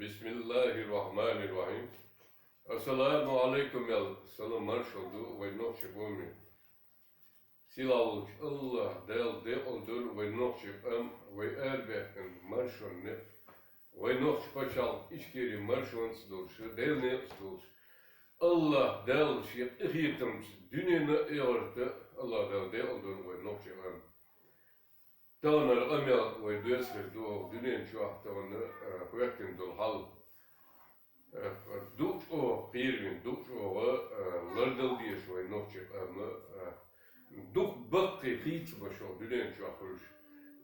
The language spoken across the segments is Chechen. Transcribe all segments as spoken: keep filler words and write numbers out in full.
بسم الله الرحمن الرحيم. السلام عليكم, аьлла, салам-маршал ду вай нохчийн къоме. Сийлахь волчу АллахӀ Дала декъал дойла вай нохчийн къам, вай арабаьккхина маршонан некъ, вай нохчийн пачхьалкх Ичкери маршонца долуш, Делан некъаца долуш. АллахӀ Дала шен къинхетамца дуьненна а, эхартана а АллахӀ Дала декъал дойла вай нохчийн къам. Таханара къамел вай доьзна хир ду оха дуьнен чохь тахана, а, хӀоьттина долу хьал. Э, дукха чӀогӀа кхеравина, дукха чӀогӀа, э, лардала дезаш вай нохчийн къам, э, дукха баккхий хийцамаш оха дуьнен чохь хуьлуш.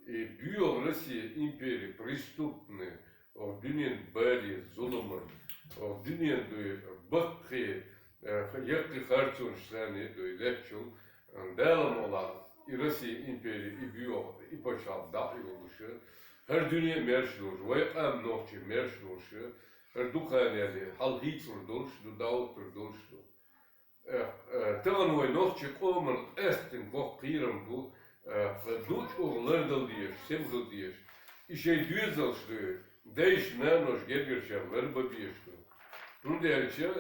И боьха Россия импери преступный, оха дуьнен бале, зуламан, оха дуьнен дуй баккхий, э, яккхий харцонаш санна дуй леттачул, э, Дала мукъ лахь, и Россия импери, и боьха, и пачхьалкх дӀа а йолуш, хӀара дуьне а мерш долуш, вай къам нохчий мерш долуш, хӀара дукха хан яле, хьал хийцалур долуш ду, дӀахӀуттур долуш ду. Э, э, тахана вай нохчийн къоман къаьсттина боккха кхерам бу, э, дукха чӀогӀа лардала дезаш, сема хила дезаш. И шайн доьзалш ду, дайша, наноша, гергарчарна ларбан безаш ду. ХӀунда аьлча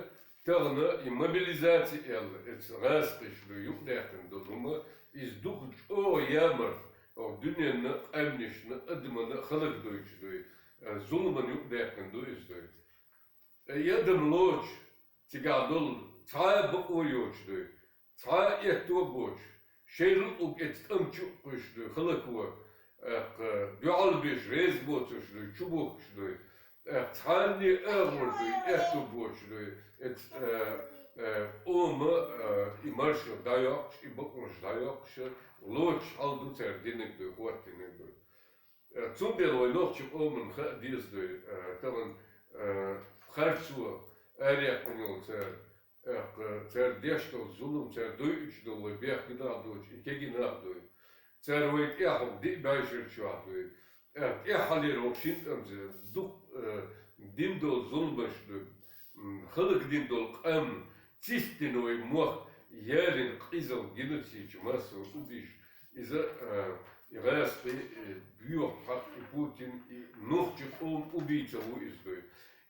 тахана и мобилизаци аьлла, эца гӀазкхаша ду юкъадаьккхина долу хӀума, иза дукха чӀогӀа ямарта, оха дуьненна, къаьмнашна, адамна а хӀаллакдойтуш ду, э, зуламна юкъадаьккхина ду иза ду. И адам лоцуш, цигахь долу цхьа а бакъо йоцуш дуй, цхьа а аьтто а боцуш, шайн рукъуг эца тӀам чу а кхуьйсуш дуй, хӀаллакво, тӀаккха дуьхьал беш реза боцуш дуй, чубухкуш дуй, тӀаккха цхьанне а агӀор дуй, аьтто боцуш дуй, эца, э, э, къома, э, и маршо дӀайоккхуш, и бакъонаш дӀайоккхуш, лоцуш хьал ду цара динарг дуй, хӀоттийнарг дуй. Э, цундела вай нохчийн къоманна хаа деза дуй, э, тахана, э, харцо араяьккхина йолу цара, э, цара деш долу зулам, цара дойуьйтуш долу вай бехк-гуьнахь доцуш, и кегий нах дуй. Цара вай тӀехь хӀокху диъ бӀешар чохь дуй. Э, тӀаьххьалера хӀокху шина тӀамца дукха, э, дина долу зуламаш дуй. М, хӀаллакдина долу къам, цисдина вай мохк, ялийна къизалла, геноцид, массовый убийство. Иза, э, и гӀазкхи, и боьха хьакъ, и Путин, и нохчийн къоман убийца ву иза дуй.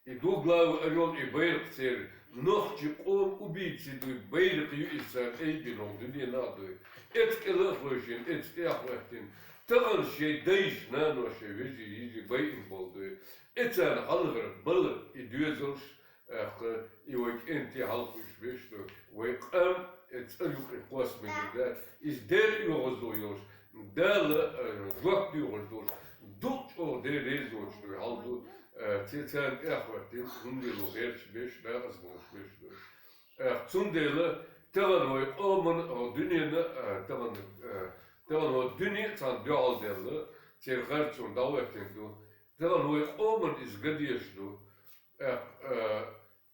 И двуглавый орёл, и байракх церан, нохчийн къоман убийца дуй, байракх ю иза цара айбина хӀокху дуьненахь дуй. Эца кӀела а хойшина, эца тӀе а хӀоьттина, тахана шайн дайша, наноша, шайн вежарий, йижарий байина болу дуй. Эцарна хьалхара бала и доьзалш, тӀаккха и вай кӀентий хьалакхуьйсуш беш ду, вай къам, э, цӀа юкъе кхоссамелла дац, иза Дела оьгӀазло йолуш, Дала, э, жоп доьхур долуш, дукха чӀогӀа Дела реза воцуш дуй хьал ду, э, ци-, царна тӀехӀоьттина, хӀунда ло гӀерташ беш, дакъаза болуш беш ду. Э, цундела тахана вай къоман, хӀокху дуьненна, э, тахана, э, тахана хӀокху дуьне а цхьана дуьхьал делла, церан харцо дӀахӀоьттина ду. Тахана вай къоманна иза ган дезаш ду. Э, э,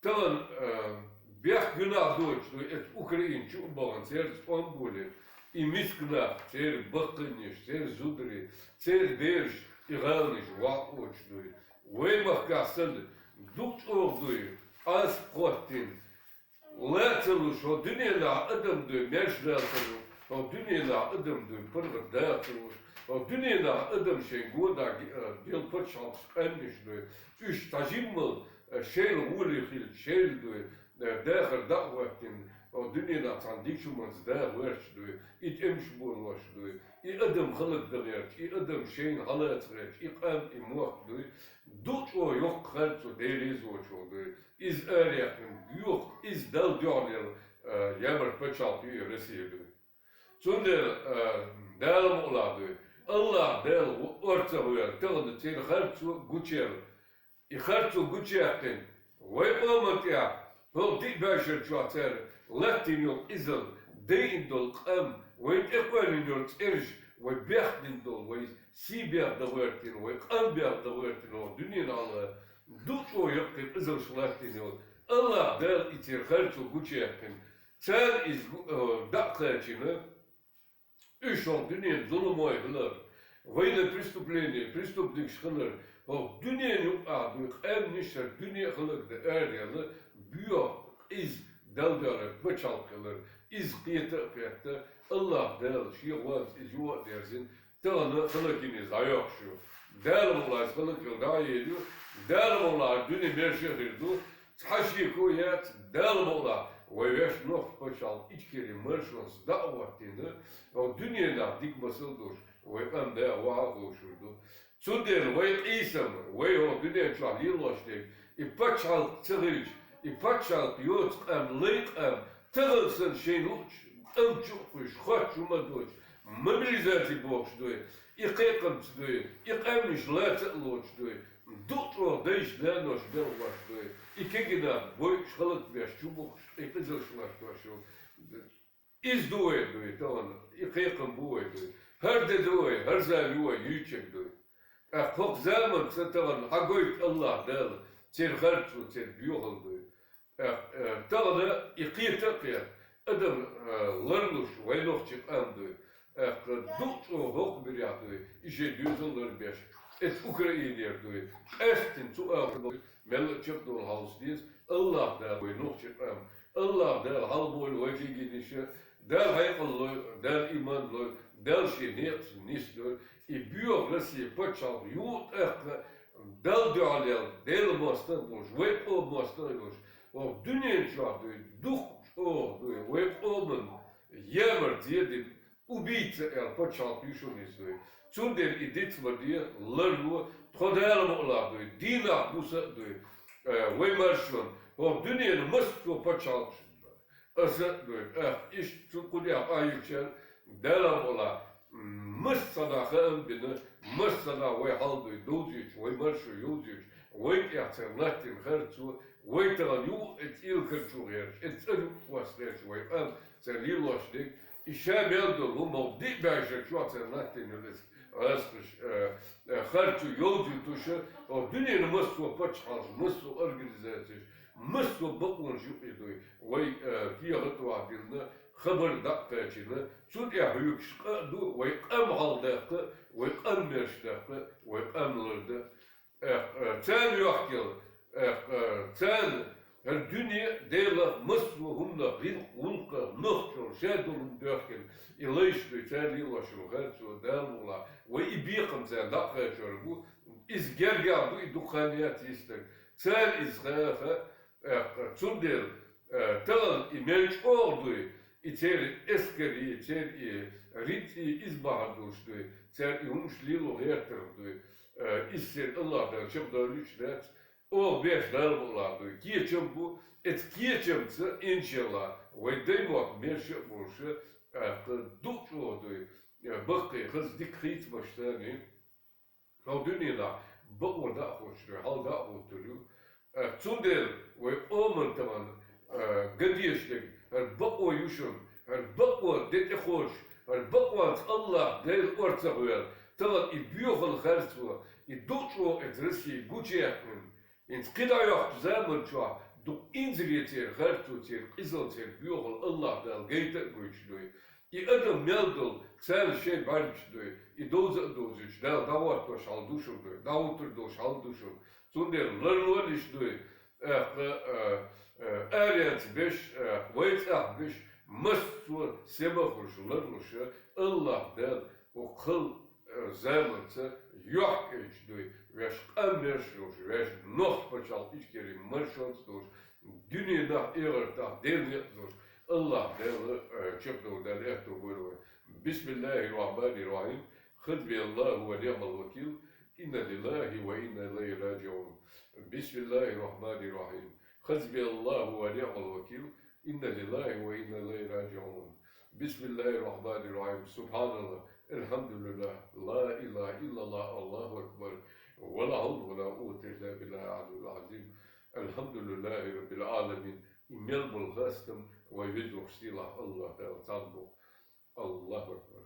Тахана, а, бехк-гуьнахь доцуш ду, эца Украина чу а бахана, церан тӀом а болийна, и миска нах, церан баккхийнаш, церан зударий, церан бераш, и гӀаланаш ваха а воцуш дуй. Вай махкахь санна, дукха чӀогӀа дуй, Ӏазап хӀоттийна, ла а ца луш, хӀокху дуьненахь адам дуй, маьрша Дала ца луш, хӀокху дуьненахь адам дуй, паргӀат Дала ца луш, хӀокху дуьненахь адам шайн годахь ги-, а, делла пачхьалкхаш, къаьмнаш дуй, уьш цхьа жиммал, а, шайла гӀоле хилча, шайла дуй, а, дахар дӀа а хӀоьттина, хӀокху дуьненахь цхьана дикачу хӀуманца даха гӀерташ дуй, и тӀемаш болош дуй, и адам хӀаллакдан гӀерташ, и адам шайна хьалаца гӀерташ, и къам, и мохк дуй, дукха чӀогӀа йоккха харцо Дела реза воцуш волу дуй. Иза араяьккхина, боьха, иза Далла дуьхьал йолу, а, ямарта пачхьалкх ю и Россия дуй. Цундела, а, Дала мукъ лахь дуй. АллахӀ Дала ву-, орцах вер, тахана церан харцо гучуяьлла. И харцо гучуяьккхина, вай къоман тӀехь, хӀокху диъ бӀешар чохь цара латтийна йолу къизалла, дайина долу къам, вайна тӀекхоьллина йолу цӀераш, вай бехк дина долу, вай сий бехк дан гӀоьртина, вай къам бехк дан гӀоьртина, хӀокху дуьненахь дукха чӀогӀа яккхий къизаллаш латтийна йолу. АллахӀ Дала и церан харцо гучуяьккхина. Цара иза гу-, э, дӀа а кхачийна, уьш хӀокху дуьненан зуламой хилар, военное преступление, преступникаш хилар, хӀокху дуьненан юкъахь дуй, къаьмнаш, хӀара дуьне а хӀаллакдан арадаьлла, боьха, къиза, Далла дуьхьал пачхьалкх хилар, иза кхета а кхетта, АллахӀ Дала шен гӀоьнца иза юха а дерзина, тахана хӀаллакйина иза дӀайоккхуш ю. Дала мукъ лахь иза хӀаллакйина дӀа а йийр ю, Дала мукъалахь, дуьне маьрша хир ду, цхьа шеко яц, Дала мукъалахь, вай ваьш нохчий пачхьалкх Ичкери маршонца дӀа а хӀоттийна, хӀокху дуьненахь дика масал долуш, вай къам да а ваха а ховшур ду. Цундела вай къийсам, вай хӀокху дуьнен чохь лелош дерг, и пачхьалкх ца хилча, и пачхьалкх йоцу къам, лай къам, тахана санна шайна луучу тӀамчу а кхуьйсуш, хоттуш хӀума а доцуш, мобилизаци бохуш дуй, и кхайкхамца дуй, и къаьмнаш лаца а лоцуш дуй, дукха чӀогӀа дайша, наноша белхалош дуй, и кегий нах бойуш, хӀаллакбеш, чу бухуш, и къизалш латтош ю. Иза ду вай дуй тахана, и кхайкхам бу вай дуй. ХӀара де ду вай, хӀара зама ю вай юьйцург дуй. ТӀаккха хӀокху заманца тахана хьагойту АллахӀ Дала, церан харцо, церан боьхалла дуй. ТӀаккха, э, тахана и кхета а кхета, адам, э, ларлуш вай нохчийн къам дуй. ТӀаккха дукха чӀогӀа хӀокху муьрехь дуй, и шайн доьзал ларбеш, эцу Украинера дуй, къаьсттина цу агӀор мелла а чекхдолу хьовса деза, АллахӀ Дала вай нохчийн къам, АллахӀ Дала хьалабойла вай кегийнаш, Дала хьекъал лойла, Дала иман лойла, Дала шен некъаца нисдойла. И боьха Россия пачхьалкх юха а тӀаккха Далла дуьхьал яла, Делан мостагӀа а болуш, вай къоман мостагӀа а йолуш, хӀокху дуьнен чохь дуй, дукха чӀогӀа дуй, вай къоман ямарта зе дина, убийца аьлла пачхьалкх ю шуна иза дуй. Цундела и диц ма де, ларло, тхо Дала мукъалахь дуй, дийнахь-буса а дуй, э, вай маршонна, хӀокху дуьненан массо а пачхьалкхашна. Аса а дуй, эх, иштта цу кху тӀехь къахьоьгучарна Дала мукъалахь, м, массанхьа хаам бина, массанхьа вай хьал дуй, довзуьйтуш, вай маршо йовзуьйтуш, вай тӀехь цара латтийна харцо, вай тахана юкъа эцу илкарчу гӀерташ, эцу цӀарна юкъа кхосса гӀерташ вай къам, цара лелош дерг, и ша мел долу хӀума хӀокху диъ бӀешерчохь цара латтийна ю иза, гӀазкхаша, э, э, харцо йовзуьйтуш, хӀокху дуьненан массо а пачхьалкхаш, массо а организацеш, массо а бакъонаш юкъа дуй, вай, э, кехат вахь диллина, хабар дӀа а кхачийна, цу тӀехь хьоьгуш къа а ду, вай къам хьалдаккха, вай къам маьрша даккха, вай къам ларда. Эх, э, царна йохкаелла, эх, э, царна хӀара дуьне, Делах, массо а хӀуманах, гӀиллакх-гӀуллакхах, нохчалла, шадолу хӀума доьхкина, и лайш дуй, цара лелош йолу харцо, Дала мукъалахь, вай и бекхам царна дӀа а кхачор бу, иза гергахь ду, и дукха хан яц йистарг. Царна иза хаьа, эх, цундела, э, тахана и мел чӀогӀа дуй, и церан эскари, церан и рицкъи, иза бахьана долуш дуй, цара и хӀумаш лело гӀертарх дуй, э, иза церан АллахӀ Дала чекхдовлуьйтуш дац, оха беш Дала мукъалахь дуй. Кечам бу, эцу кечамца, иншаллахӀ, вай даймохк маьрша а болуш, э, дукха чӀогӀа дуй, э, баккхий, хаза дика хийцамаш санна. ХӀокху дуьненахь бакъо дӀа а хӀуттуш дуй, хьал дӀа а хӀуттур ю. Э, цундела вай къоман тахана, э, ган дезаш дерг, хӀара бакъо ю шуна, хӀара бакъо де тӀекхочуш, хӀара бакъонца АллахӀ Дела орцах ваьлла, тахана и боьхалла харцо, и дукха чӀогӀа эцу Россия гучуяьккхина, хӀинца кхидӀа йоккхучу заман чохь дукха инзаре церан харцо, церан къизалла, церан боьхалла АллахӀ Дала гайта а гойтуш дуй. И адам мел долу, царна шайн бӀаьргаш дуй, и довза а довзуьйтуш, Дала дӀахӀоттош хьал ду шуна дуй, дӀахӀуттур долуш хьал ду шуна. Цундела ларлонаш дуй, тӀаккха, а, а, аренца беш, а, вай цӀахь беш, массо а сема хуьлуш ларлуш, АллахӀ Дала хӀокху кхалла, э, заманца йохкаелча дуй, ваьш къам маьрша йолуш, ваьш нохчийн пачхьалкх Ичкери маршонца долуш, дуьненахь, эхартахь Делан некъ долуш, АллахӀ Дала, э, чекхдовла Дала аьтто бойла вай. Бисмиллахир-рахманир-рахим. Хасбияллаху ва ниъмал вакил. Инна лиллахи ва инна илайхи раджиун. Бисмиллахир-рахманир-рахим. Хасбияллаху ва ниъмал вакил. Инна лиллахи ва инна илайхи раджиун. Бисмиллахир-рахманир-рахим. Субханаллах. Алхамдулиллах. Ла илаха иллаллах. Аллаху акбар. Ва ла хьавла ва ла къуввата илла биллахил алиyyил азим. Алхамдулиллахи раббил аламин. И мел болу хастам вай Везачу Сийлахь АллахӀ Дала цхьаьна бу. Аллаху акбар.